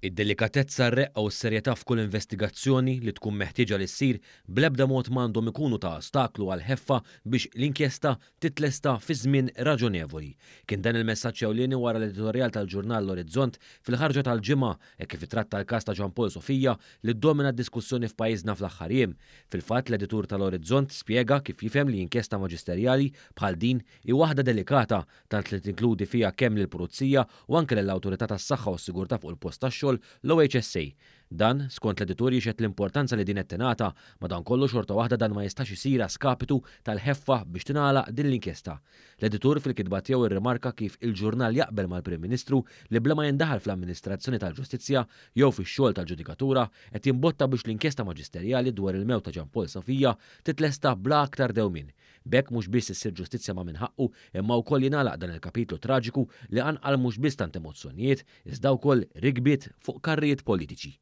Id-delikatezza, r-reqqa u s-serjetà f'kull investigazzjoni li tkun meħtieġa li ssir bl-ebda mod ma għandhom ikunu ta' ostaklu għall-ħeffa biex l-inkjesta titlesta fi żmien raġonevoli. Kien dan il-messaġġ ewlieni wara l-editorjal tal-ġurnal L-Orizzont fil-ħarġa tal-Ġimgħa hekk kif ittratta l-każ ta' Jean Paul Sofia li ddomina d-diskussjoni f'pajjiżna fl-aħħar jiem. Fil-fatt, l-editur tal-Orizzont spjega kif jifhem li inkjesta maġisterjali bħal din hi waħda delikata tant li tinkludi fiha kemm lill-Pulizija u anke lill-Awtorità tas-Saħħa u s-Sigurtà fuq il-Post tax-Xogħol, l-OHSA. Dan, skont l-editur jixhed l-importanza li din qed tingħata, madankollu xorta waħda dan ma jistax isir a skapitu tal-ħeffa biex tingħalaq din l-inkjesta. L-editur fil-kitba tiegħu rrimarka kif il-ġurnal jaqbel mal-Prim Ministru li bla ma jindaħal fl-amministrazzjoni tal-ġustizzja jew fix-xogħol tal-ġudikatura qed jimbotta biex l-inkjesta maġisterjali dwar il-mewt ta' Jean Paul Sofia titlesta bla aktar dewmien. B'hekk mhux biss issir ġustizzja ma' min ħaqqu imma wkoll jingħalaq dan il-kapitlu traġiku li qanqal mhux biss tant emozzjonijiet iżda wkoll rikbiet fuq karrijiet politiċi.